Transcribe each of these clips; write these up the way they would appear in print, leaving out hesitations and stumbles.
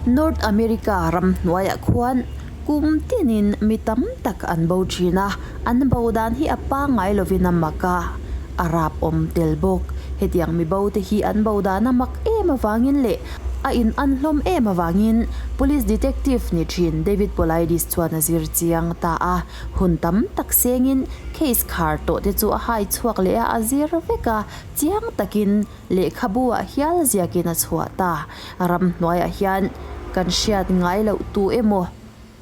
North America ram hnuaiah khuan kum tinin mi tam tak an bo thin a, an bo dan hi a pangngai lovin a mak a, a rap awm tel bawk. Hetiang mi bo te hi an bo dan a mak em avangin leh a in an hlawm em avangin Police Detective ni thin David Paulides chuan a zir chiang ta a, hun tam tak sengin case khar tawh te chu a hai chhuak leh a, a zir vek a, chiang takin Lehkhabu ah hial ziakin a chhuah ta. Ramhnuaiah hian kan hriat ngai loh tu emaw,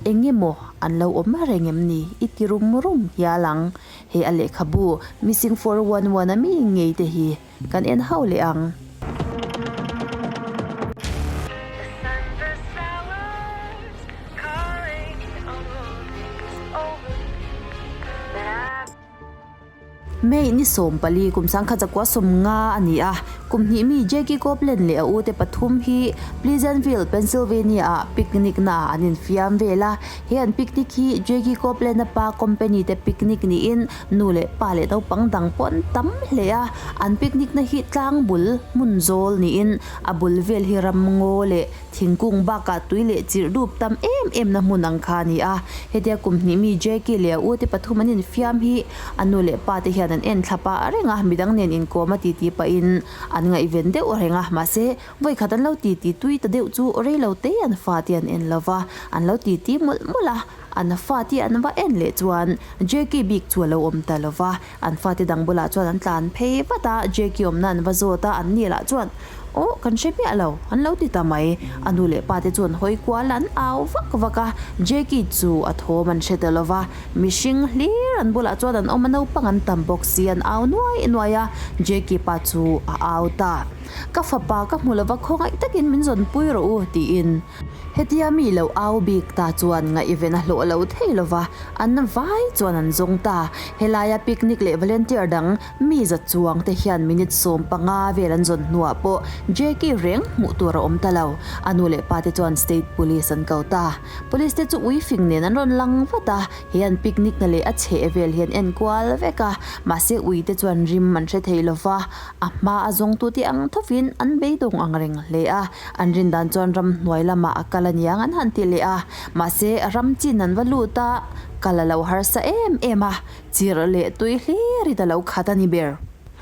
eng emaw an lo awm reng em ni i ti rum rum hial ang. He a lehkhabu Missing 411 a mi ngei te hi kan en ho leh ang. May ni 14 kum 1950 a ni a, kum hnih mi Jackie Copeland leh a ute pathum hi Pleasantville, Pennsylvania ah picnic naah an infiam vel a. He an picnic hi Jackie Copeland-a pa company te picnic niin nu leh pa leh naupang dang pawh an tam hle a. An picnic na hi tlang bul hmun zawl niin a bul vel hi ramngaw leh Thingkung bakah tui leh chirh dup tam em em na hmun ang kha a ni a. Hetia kum hnih mi Jackie leh a ute pathum an infiam hi a nu leh pa te hian an en thlap a reng a, midang nen inkawm a titi pahin an ngaihven deuh reng a. Mahse, vawikhat an lo titi tui ta deuh chu rei lo te an fa te an en lo va, an lo titi mawlh mawlh a. An fa te an va en leh chuan Jackie bik chu a lo awm ta lo va. An fate dang bulah chuan an tlan phei vat a, Jackie awmna an va zawt a, an ni lah chuan, Aw, kan hre miah lo, an lo ti ta mai. A nu leh pa te chuan hawi kual an au vak vak a, Jackie chu a thawm an hre ta lo va, mihring hlir an bulah chuan an awm a, naupang an tam bawk si, an au nuai nuai a, Jackie pa chu a au ta. Ka fapa ka hmu lo va, khawngaih takin min zawnpui rawh u, tiin. Hetia mi lo au bik ta chuan ngaihven a hlawh lo thei lo va, an vai chuan an zawng ta. Helaia picnic leh volunteer dang mi za chuang te hian minute 15 vel an zawn hnuah pawh Jackie reng hmuh tur a awm ta lo. A nu leh pa te chuan state police an ko ta. Police te chu uifing nen an rawn lang vat a, he an picnic na leh a chheh vel hi an en kual vek a, mahse ui te chuan rim an hre thei lo va, a hma a zawngtute ang thovin an beidawng ang reng hle a. An rin dan chuan ramhnuai lamah a kal aniang an han ti leh a, mahse ram chin an va lut a, kal a lo harsa em em a, chirh leh tui hlirin a lo khat a ni ber.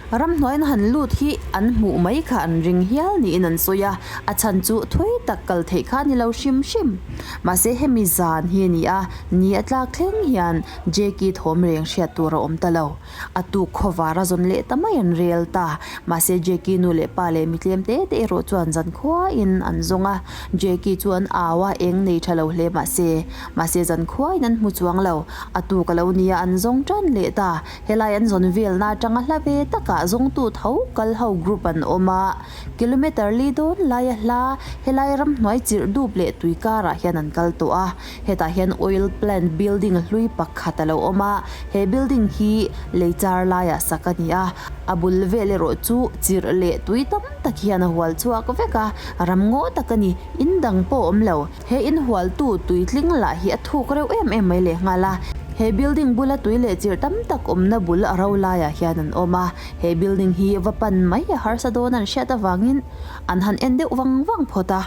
Ramhnuai an han lut hi an hmuh mai kha an ring hial niin an sawi a, a chhan chu thui tak kal theih kha a ni lo hrim hrim. Mahse hemi zan hi a ni a, ni a tlak thleng hian Jackie thawm reng hriat tur a awm ta lo. A tuk khawvar a zawn leh ta mai an rel ta. Mahse Jackie nu leh pa leh mi tlem te te erawh chuan zan khuaiin an zawng a. Jackie chu an au a, eng nei tha lo hle mahse. Mahse zan khuaiin an hmu chuang lo. A tuk a lo nia an zawng tan leh ta. Helai an zawn velna atanga hla ve takah zawngtu tho kal ho group an awm a. Kilometer li dawn laia hla helai ramhnuai chirh dup leh tui karah hian an kal tawh a. Hetah hian oil plant building hlui pakhat a lo awm a, he building hi lei char laiah sak a ni a, a bul vel erawh chu chirh leh tui tam tak hian a hual chhuak vek a, ram ngaw tak a ni, in dang pawh a awm lo. He in hualtu tui tling lah hi a thuk reuh em em mai lehnghal a, he building bula tui leh chirh tam tak awmna bul a ro laiah hian an awm a, he building hi va pan mai a harsa dawn an hriat avangin an han en deuh vang vang phawt a.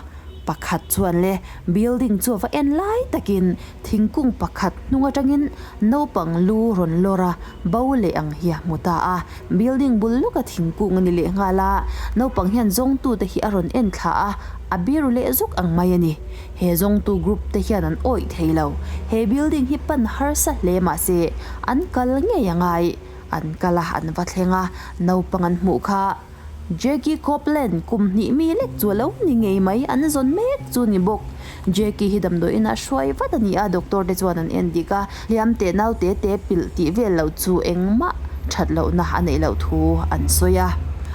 Pakhat chuan le building chu a va en lai takin thingkung pakhat hnung atangin naupang lu rawn lawr a, bo leh ang hi a hmu ta a. Building bul lawka thingkung a ni leh nghal a, naupang hian zawngtute hi a rawn en thla a, a biru leh zuk ang mai a ni. He zawngtu group te hian an awih thei lo. He building hi pan harsa hle mahse an kal ngei a ngai. An kal a, an va thleng a, naupang an hmuh kha. Jackie Copeland kum hnih mi lek chu a lo ni ngei mai, an zawn mek chu ni bawk. Jackie hi damdawiin a hruai vat a ni a, doctor te chuan an en dik a, hliam teh nau te te pilh tih vel loh chu engmah that lohna a neih loh thu an sawi a.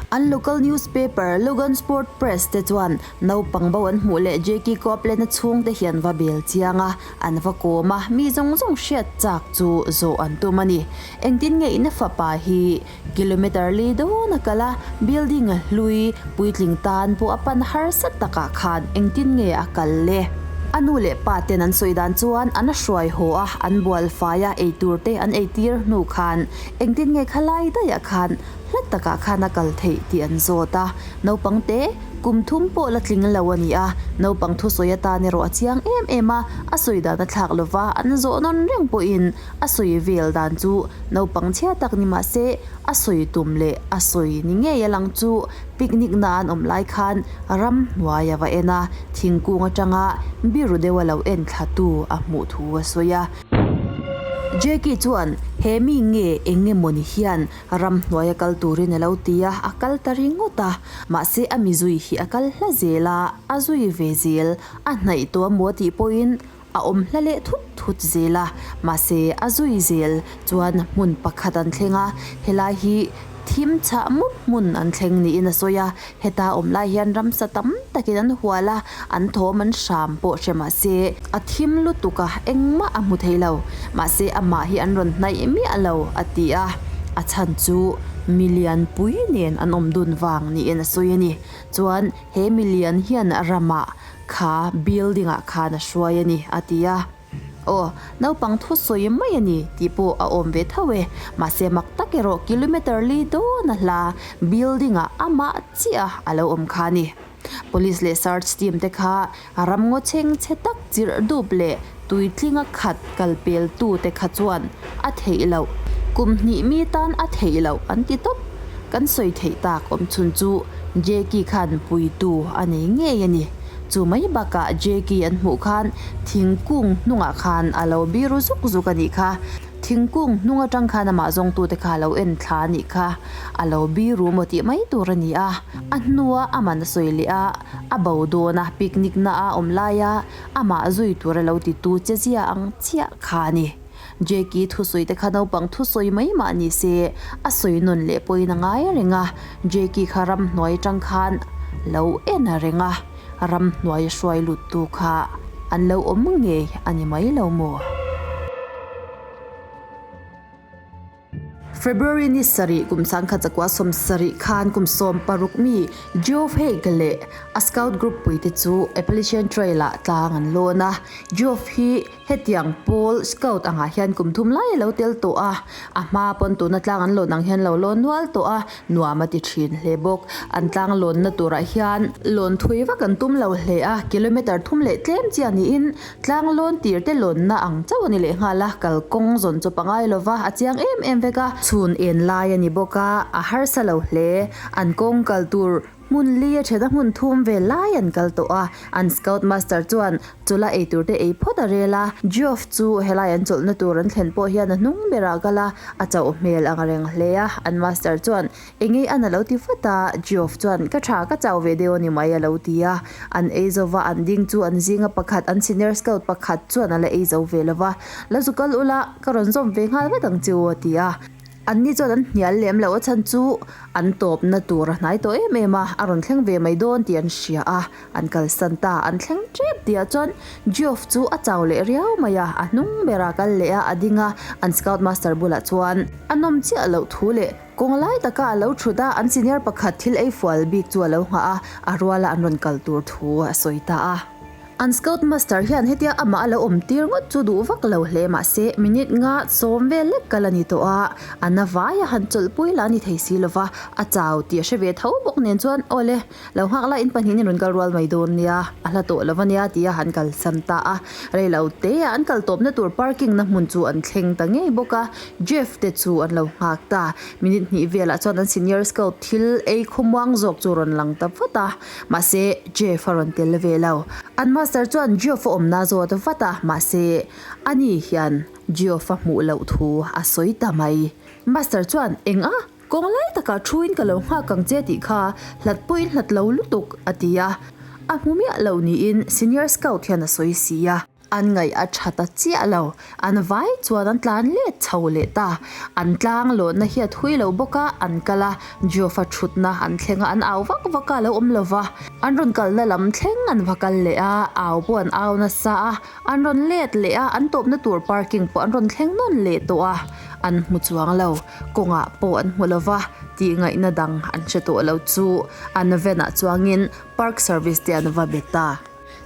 An local newspaper Logansport Press te chuan naupang bo an hmuh leh Jackie Copeland-a chhungte hi an va bel chiang a, an va kawm a, mi zawng zawng hriat chak chu zawh an tum a ni. Engtin nge ina fapa hi Kilometre li dawn a kal a, building hlui puitling tan pawh a pan harsa takah khan engtin nge a kal le? A nu leh pa ten an sawi dan chuan an hruai haw a, an bual fai a, eitur te an eitir hnu khan engtin nge khalai daihah khan Hla takah khan a kal theih tih an zawt a. Naupang te kum thum pawh la tling lo a ni a, naupang thusawi atan erawh a chiang em em a, a sawi dan a thlak lova an zawh nawn reng pawhin a sawi vel dan chu naupang chhia tak ni mah se a sawi tum leh a sawi ni ngei a lang chu picnic na an awm lai khan ramhnuai a va en a, thingkung atanga biru deuh a lo en thla tu a hmuh thu a sawi a. Jackie chuan he mi nge eng nge mawni hian Ramhnuai a kal turin a lo ti a, a kal ta ringawt a. Mahse a mi zui hi a kal hla zel a, a zui ve zel. A hnaih tawh a maw tih pawhin a awm hla leh thut thut zel a. Mahse a zui zel chuan hmun pakhat an thleng a, helai hi thim chhah mup hmun an thleng niin a sawi a. Heta awm lai hian ramsa tam takin an hual a, an thawm an hram pawh hre mah se a thim lutuk a, engmah a hmu thei lo. Mahse amah hi an rawn hnaih miah lo, a ti a. A chhan chu milian pui nen an awm dun vang niin a sawi a ni. Chuan he milian hian ramah kha building ah khan a hruai a ni, a ti a. Aw, naupang thu sawi mai a ni tih pawh a awm ve tho e. Mahse mak tak erawh kilometer li dawn a hla building ah amah chiah a lo awm kha a ni. Police leh search team te kha ramngaw chheng chhe tak chirh dup leh tuitlinga khat kal pel tu te kha chuan a theih loh. Kum hnih mi tan a theih loh an ti tawp. Kan sawi theih tak awm chhun chu Jackie khan puitu a nei ngei a ni. Chu mai bakah Jackie an hmuh khan thingkung hnungah khan a lo biru zuk zuk a nih kha. Thingkung hnung atang khan amah zawngtute kha a lo en thla a nih kha. A lo biru maw tih mai tur a ni a. A hnua a man a sawi leh a, a bo dawn a, picnic na a awm laia amah zui tur a lo titu che zia ang chiah kha a ni. Jackie thusawi te kha naupang thusawi mai mah ni se, a sawi nawn leh pawhin a ngai reng a, Jackie kha ramhnuai atang khan lo en a reng a, ramhnuai a hruai lut tu kha an lo awm ngei a ni mai lo maw? February ni sarih kum sangkhat zakua 70 khan kum 16 mi Geoff Haig leh a scout group puite chu Appalachian Trail ah tlang an lawn a, Geoff hi Hetiang pawl scout angah hian kum thum lai a lo tel tawh a, a hma pawn tuna tlang an lawn ang hian lo lawn nual tawh a, nuam a ti thin hle bawk. An tlang lawnna turah hian lawn thui vak an tum lo hle a, kilometre thum leh tlem chiah niin tlang lawn tir te lawnna ang chauh a ni leh nghal a, kalkawng zawn chawp a ngai lova, a chiang em em vek a. Chhun en lai a ni bawk a, a harsa lo hle. An kawng kal tur Hmun li a then a hmun thum vel lai an kal tawh a, an scout master chuan chula ei tur te ei phawt a rel a. Geoff chu helai an chawlhna tur an thlen pawh hian a hnung berah a kal a, a chauh hmel ang reng hle a. An master chuan engei an a lo ti vat a, Geoff chuan ka tha ka chau ve deuh a ni mai a lo ti a. An ei zo va, an ding chu an zinga pakhat an senior scout pakhat chuan a la ei zo ve lo va, La zu kal ula, ka rawn zawm ve nghal vat ang che u a ti a. Anni chuan an hnial lem loh a chhan chu an tawpna tur a hnai tawh em em a, a rawn thleng ve mai dawn tih an hria a, an kalsan ta. An thleng tep tihah chuan Geoff chu a chau leh riau mai a, a hnung berah a kal leh a, a ding a, an scout master bulah chuan a nawm chiah loh thu leh kawng lai taka a lo thut a, an senior pakhat thil ei fual bik chu a lo nghah a, a ruala an rawn kal tur thu a sawi ta a. An Scout Master hian hetia amah a lo awm tir ngawt chu duh vak lo hle mahse minute nga sawm vel lek kal a ni tawh a, a na vai a han chawlhpui lah a ni thei si lova, a chau tih a hre ve tho bawk nen chuan aw le, lo nghak la in pahnihin in rawn kal rual mai dawn nia, a hla tawh lo a nia tia han kalsan ta a, rei lo te a an kal tawpna tur parking na hmun chu an thleng ta ngei bawk a, Jeff te chu an lo nghak ta, minute hnih velah chuan an senior scout thil ei khawmuang zawk chu rawn lang ta vat a. Mahse, Jeff a rawn tel ve lo. An master chuan Geoff a awmna zawt vat a, mahse, ani hian Geoff a hmuh loh thu a sawi ta mai. Master chuan, Eng a? Kawng lai takah thuin ka lo nghak ang che tih kha hlat pawhin hlat lo lutuk, a ti a. A hmu miah lo niin Senior Scout hian a sawi si a. An ngaih a tha ta chiah lo. An vai chuan an tlan let chho leh ta. An tlang lawnna hi a thui lo bawk a, an kal a, Geoff-a thutna an thleng a, an au vak vak a, a lo awm lo va. An rawn kalna lam thleng an va kal leh a, au pawh an au nasa a, an rawn let leh a, an tawpna tur parking pawh an rawn thleng nawn leh tawh a, an hmu chuang lo. Kawngah pawh an hmu lo va, tih ngaihna dang an hre tawh lo chu an van ah chuangin park service te an va bet ta.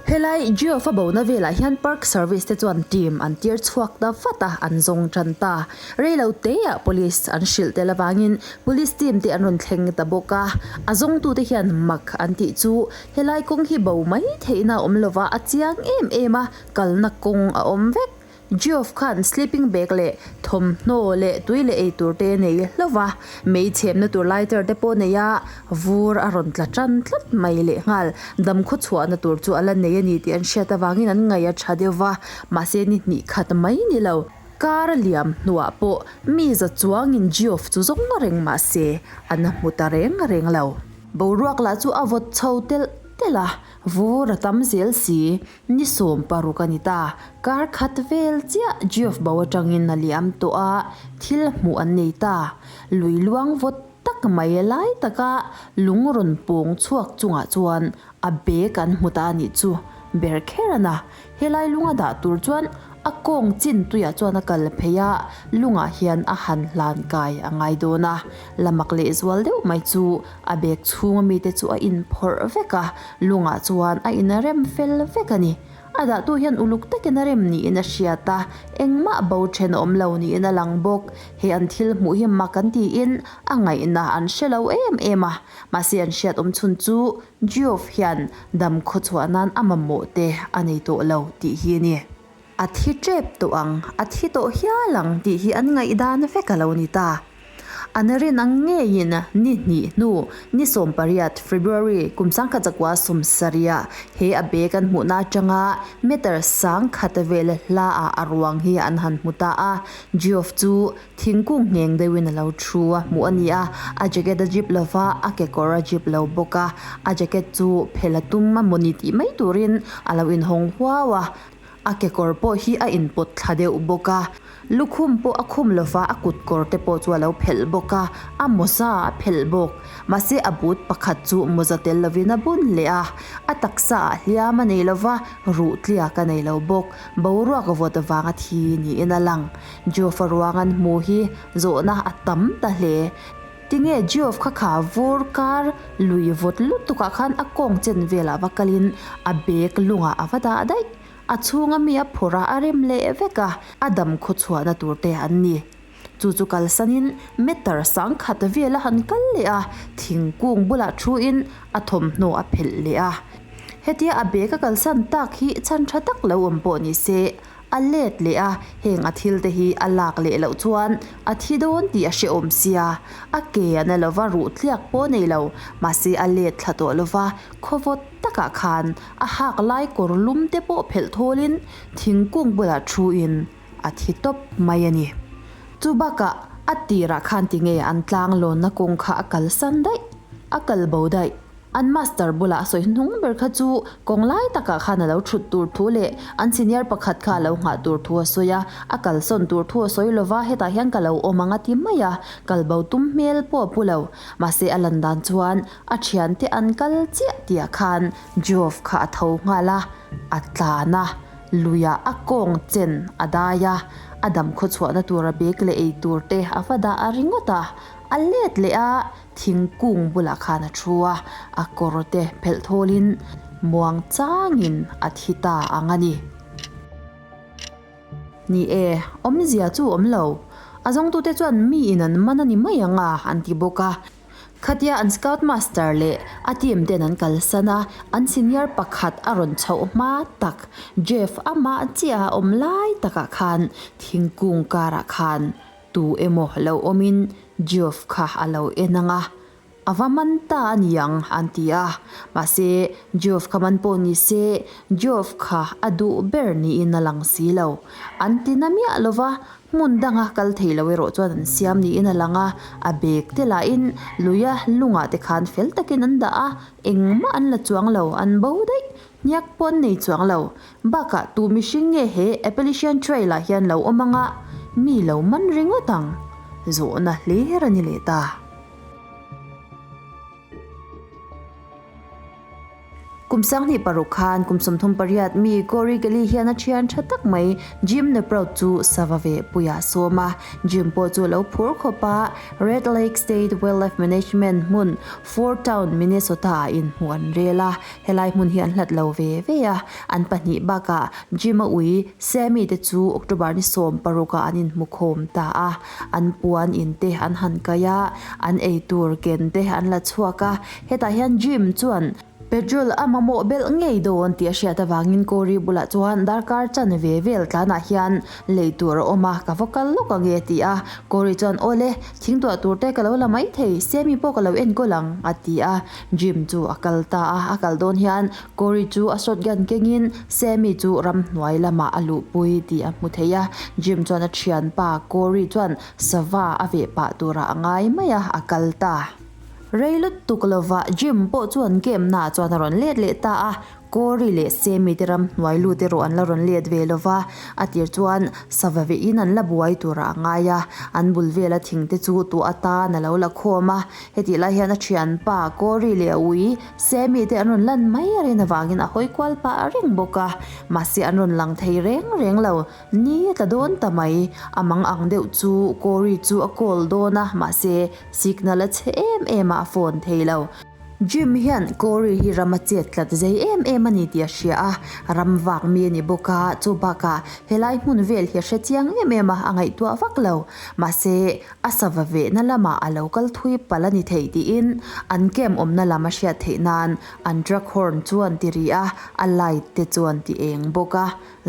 Helai Geoff a bona velah hian Park Service te chuan team an tir chhuak ta vat a, an zawng tan ta. Rei lo teah Police an hrilh tel avangin Police team te an rawn thleng ta bawk a. A zawngtute hian mak an tih chu helai kawng hi bo mai theihna a awm lova a chiang em em a, kalna kawng a awm vek. Geoff khan sleeping bag leh thawmhnaw leh tui leh ei tur te nei hlauh va, mei chhemna tur lighter te pawh nei a, vur a rawn tla tan tlat mai lehnghal. Dam khaw chhuahna tur chu a la nei a ni tih an hriat avangin an ngaih a tha deuh va, mahse ni hnih khat mai ni lo. Kar a liam hnuah pawh mi za chuangin Geoff chu zawng reng mahse an hmu ta reng reng lo. Boruak lah chu a vawt chho telh telh a, vur a tam zel si. Ni 16 a ni ta. Kar khat vel chiah Geoff bo atangin a liam tawh a, thil hmuh an nei ta. Lui luang vawt tak mai lai taka lung rawn pawng chhuak chungah chuan a bag an hmu ta a nih chu. Ber kher a na. Helai lunga dah tur chuan a kawng chin tuiah chuan a kal phei a, lungah hian a han hlan kai a ngai dawn a. La mak lehzual deuh mai chu A bag chhunga mite chu a inphawrh vek a, lungah chuan a inrem fel vek a ni. A dahtu hian uluk takin a rem niin a hriat a, engmah bo then a awm lo niin a lang bawk. He an thil hmuh hi mak an tiin a ngaihna an hre lo em em a, mahse an hriat awm chhun chu Geoff hian dam khawchhuah nan a mamawh te a nei tawh lo tih hi a ni. A thi tep tawh ang, a thi tawh hial ang tih hi an ngaihdan vek a lo ni ta. An rin ang ngeiin ni hnih hnu, ni 18, February, kum 1900 sawmsarihah he a bag an hmuhna atanga meter 1000 vel hlaah a ruang hi an han hmu ta a. Geoff chu thingkung ngheng deuhin a lo thu a hmuh a ni a, a jacket a zip lo va, a kekawr a zip lo bawk a, a jacket chu phelh a tum a mawni tih mai turin a lo inhawng huau a. A kekawr pawh hi a inpawt thla deuh bawk a, lukhum pawh a khum lo va, a kutkawr te pawh chu a lo phelh bawk a, a mawza a phelh bawk. Mahse a but pakhat chu mawza tel lovin a bun leh a, a taksa ah hliam a nei lo va, ruh tliak a nei lo bawk. Boruak vawt vanga thi niin a lang. Geoff-a ruang an hmu hi zawhna a tam ta hle. Tinge Geoff kha kha vur kar lui vawt lutuk ah khan a kawng chen velah va kalin a bag lungah a va dah daih. A chhunga mi a phawrh a, a rem leh vek a, a dam khaw chhuahna tur te an ni. Chu chu kalsanin meter 1000 vel a han kal leh a, thingkung bulah thuin a thawmhnaw a phelh leh a. Hetia a bag a kalsan tak hi chhan tha tak lo awm pawh ni se, A let leh a, heng a thil te hi a lak leh loh chuan a thi dawn tih a hrehawm sia. A ke a na lova ruh tliak pawh nei lo, mahse a let thla tawh lova khawvawt takah khan a hak lai kawr lum te pawh phelh thawlin thingkung bulah thuin a thi tawp mai a ni. Chu bakah a tirah khan tinge an tlang lawnna kawng kha a kalsan daih, a kal bo daih. An master bulah a sawi hnung ber kha chu kawng lai takah khan a lo thut tur thu leh an senior pakhat kha a lo nghah tur thu a sawi a, a kalsawn tur thu a sawi lova hetah hian ka lo awm ang a ti mai a, kal bo tum hmel pawh a pu lo. Mahse a lan dan chuan a thiante an kal chiah tihah khan Geoff kha a tho nghal a, a tlan a, luiah a kawng chen a dai a, a dam khawchhuahna tura bag leh ei tur te a va dah a ringawt a, a let leh a. Thingkung bulah khan a thu a, a kawr te phelh thawlin muang changin a thi ta ang a ni. Ni e, awmzia chu awm lo. A zawngtute chuan mi in an man a ni mai ang a, an ti bawk a. Khatia an scout master leh a team ten an kalsan a, an senior pakhat a rawn chhoh hma tak Jeff amah chiah a awm lai takah khan thingkung karah khan Tu emaw lo awmin Geoff kha a lo en ang a, a va man ta a ni ang an ti a. Mahse, Geoff kha man pawh ni se, Geoff kha a duh ber niin a lang si lo. An ti na miah lo va, hmun danga kal thei lo erawh chuan an siam niin a lang a, a bag te lahin luia lungah te khan fel takin an dah a, engmah an la chuang lo, an bo daih. Hniak pawh an nei chuang lo. Bakah tu mihring nge he Appalachian Trail ah hian lo awm anga mi lo man ringawt ang? Zawhna hlir a ni leh ta. Kum 2006 khan kum 38 mi Corey Kelly hian a thian tha tak mai Jim Neprout chu sava ve puia sawm a. Jim pawh chu a lo phur khawp a, Red Lake State Wildlife Management hmun Fort Town, Minnesota ah inhmuh an rel a. Helai hmun hi an hlat lo ve ve a, an pahnih bakah Jim-a ui Sammy te chu October ni 16 ah an inhmu khawm ta a. An puan in te an han kai a, an ei tur ken te an la chhuak a. Hetah hian Jim chuan Petrol a mamawh belh ngei dawn tih a hriat avangin Corey bulah chuan darkar chan ve vel tlanah hian lei tur a awm a, ka va kal lawk ang e a ti a. Corey chuan Aw le, thing tuah tur te ka lo la mai thei, Sammy pawh ka lo enkawl ang a ti a. Jim chu a kal ta a, a kal dawn hian Corey chu a shotgun kengin Sammy chu ramhnuai lamah a luhpui tih a hmu thei a. Jim chuan a thianpa Corey chuan sava a veh pah turah a ngai mai a, a kal ta. Rei lutuk lovah Jim pawh chuan game naah chuan a rawn let leh ta a, Corey leh Sammy te ramhnuai lut erawh an la rawn let ve lova, a tir chuan sava vehin an la buai turah a ngai a, an bul vela thing te chu tuah atan a lo la khawm a, hetih lai hian a thianpa Corey leh a ui Sammy te an rawn lan mai a rin avangin a hawi kual pah reng bawk a, mahse an rawn lang thei reng reng lo. Ni a tla dawn ta mai. A mang ang deuh chu Corey chu a call dawn a, mahse signal a chhe em em a, a phone thei lo. Jim hian Corey hi ram a chet tlat zei em em a ni tih a hria a, ram vak mi a ni bawk a, chu bakah helai hmun vel hi a hre chiang em em a, a ngaihtuah vak lo. Mahse a sava vehna lamah a lo kal thui palh a ni thei tiin an camp awmna lam a hriat theih nan an truck horn chu an ti ri a, a light te chu an ti eng bawk a.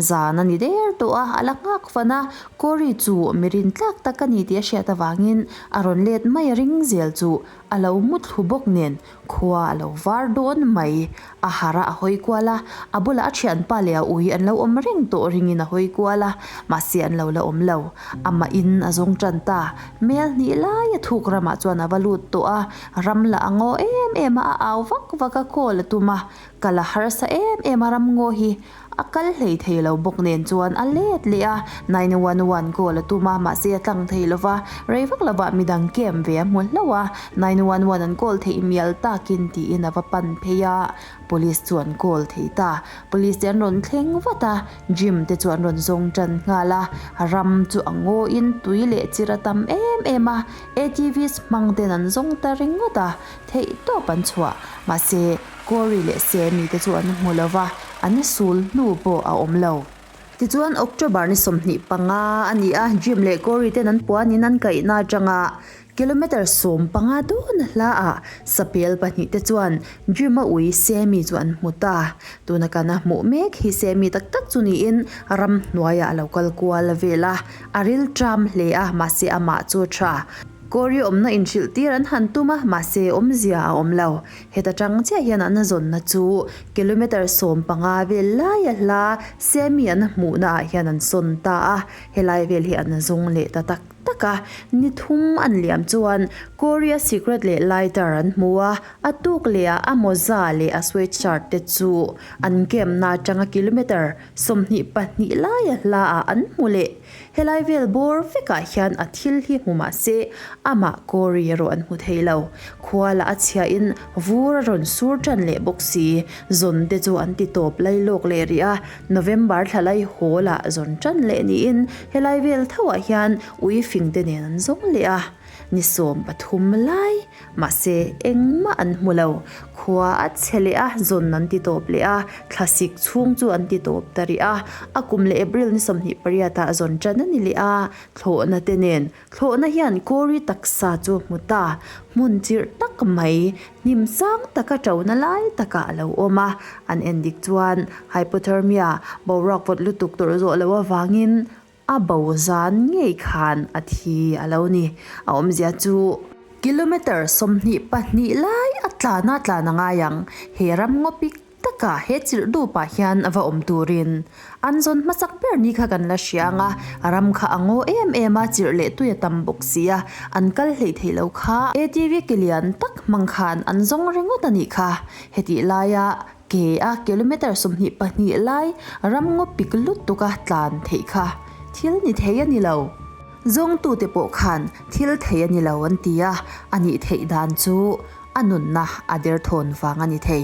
Zan a ni der tawh a, a la nghak fan a, Corey chu mi rintlak tak a ni tih a hriat avangin a rawn let mai a ring zel chu a lo mu thlu bawk nen khua a lo var dawn mai. A harh a, a hawi kual a, a bulah a thianpa leh a ui an lo awm reng tawh ringin a hawi kual a, mahse an lo la awm lo. Amah in a zawng tan ta. Mel hnih lai a thuk ramah chuan a va lut tawh a, ram lah a ngaw em em a, a au vak vak a, call a tum a, kal a harsa em em a ram ngaw hi. A kal hlei thei lo bawk nen chuan a let leh a, 911 call a tum a, mahse a tlang thei lo va, rei vak lovah midang camp ve a hmu hlauh a, 911 an call theih mial takin tiin a va pan phei a, police chu an call thei ta. Police te an rawn thleng vat a, Jim te chu an rawn zawng tan nghal a, ram chu a ngawiin tui leh chir a tam em em a, ATVs hmang ten an zawng ta ringawt a, theihtawp an chhuah, mahse Corey leh Sammy te chu an hmu lo va, an sul hnu pawh a awm lo. Tichuan October ni 25 a ni a, Jim leh Corey ten an puanin an kaihna atanga kilometre 15 dawn a hla ah sapel pahnih te chuan Jim a ui Sammy chu an hmu ta. Tuna kan a hmuh mek hi Sammy tak tak chu niin ramhnuaiah a lo kal kual vel a, a rilṭam hle a, mahse amah chu a ṭha. Corey awmna inhrilh tir an han tum a, mahse awmzia a awm lo. Heta tang chiah hian an zawnna chu kilometre 15 vel laia hla Sammy an hmuhna ah hian an sawn ta a, helai vel hi an zawng leh ta tak tak a. Ni thum an liam chuan Corey-a cigarette leh lighter an hmu a, a tuk leh ah a mawza leh a sweatshirt te chu an camp-na atanga kilometre 22 laia hla ah an hmu leh. Helai vel bawr vekah hian a thil hi hmu mah se, amah Corey erawh an hmu thei lo. Khua lah a chhiahin vur a rawn sur tan leh bawk si. Zawn te chu an ti tawp lai lawk leh rih a, November thla lai haw lah zawn tan leh niin helai vel thoah hian ui fing te nen an zawng leh a. Ni 13 lai, mahse engmah an hmu lo. Khua a chhe leh a, zawn an ti tawp leh a, thlasik chhung chu an ti tawp ta rih a. A kum leh April ni 28 ah zawn tan a ni leh a, thlawhna te nen. Thlawhna hian Corey taksa chu a hmu ta, hmun chirh tak mai, hnim sang taka ṭona lai takah a lo awm a. An endik chuan hypothermia, boruak vawt lutuk tawrh zawh loh avangin A bo zan ngei khan a thi a lo ni. A awmzia chu kilometre 22 lai a tlan a tlan a ngai ang. He ram ngawpik takah he chilh dupah hian a va awm turin an zawn hmasak ber ni kha kan la hria ang a, ram kha a ngaw em em a, chilh leh tui a tam bawk si a, an kal hleih theih lo kha. ATV ke lian tak hmang khan an zawng ringawt a nih kha. Hetih laia Ke a kilometre 22 lai ram ngaw pik lutuk a tlan theih kha thil ni thei a ni lo. Zawngtute pawh khan thil thei a ni lo an ti a, a nih theih dan chu a nunna a derthawn vang a ni thei.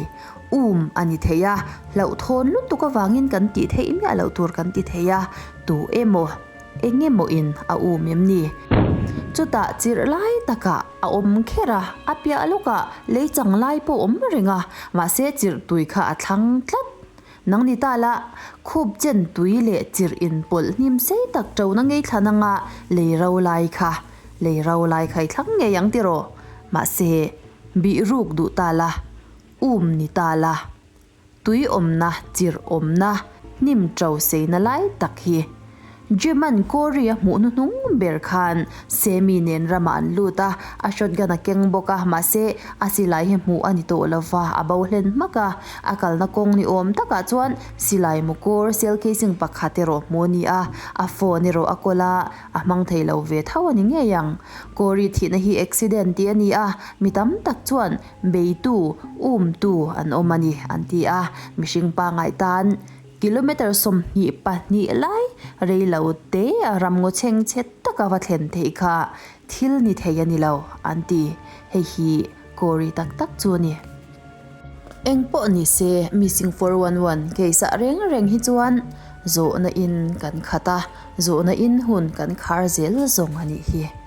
Um a ni thei a, hlauhthawn lutuk avangin kan tih theih miah loh tur kan ti thei a, tu emaw, eng emaw in a um em ni? Chutah chirh lai takah a awm kher a, a piah lawkah lei chang lai pawh awm reng a, mahse chirh tui kha a thlang tlat. Nang ni ta la, khup chen tui leh chirh in pawlh hnim sei tak ṭona ngei thlan anga lei ro lai kha, lei ro lai kha i thlang ngei ang tiraw? Mahse, bih ruk duh ta la, um ni ta la, tui awmna, chirh awmna, hnim ṭo seina lai tak hi. Jim-a'n Corey-a hmuh hnuhnung ber khan Sammy nen ramah an lut a, a shotgun a keng bawk a, mahse a silai hi hmuh a ni tawh lo va, a bo hlen hmak a. A kalna kawng ni awm takah chuan silai mukawr cell casing pakhat erawh hmuh a ni a, a phone erawh a kawl a, a hmang thei lo ve tho a ni ngei ang. Corey thihna hi accident tih a ni a, mi tam tak chuan beitu, umtu an awm a ni an ti a, mihring pangngai tan Kilometre 22 lai rei lo te a ramngaw chheng chhe taka va thlen theih kha thil ni thei a ni lo, an ti. Hei hi Corey tak tak chu a ni. Eng pawh ni se, Missing 411 case ah reng reng hi chuan zawhna in kan khat a, zawhna in hun kan khar zel zawng a nih hi.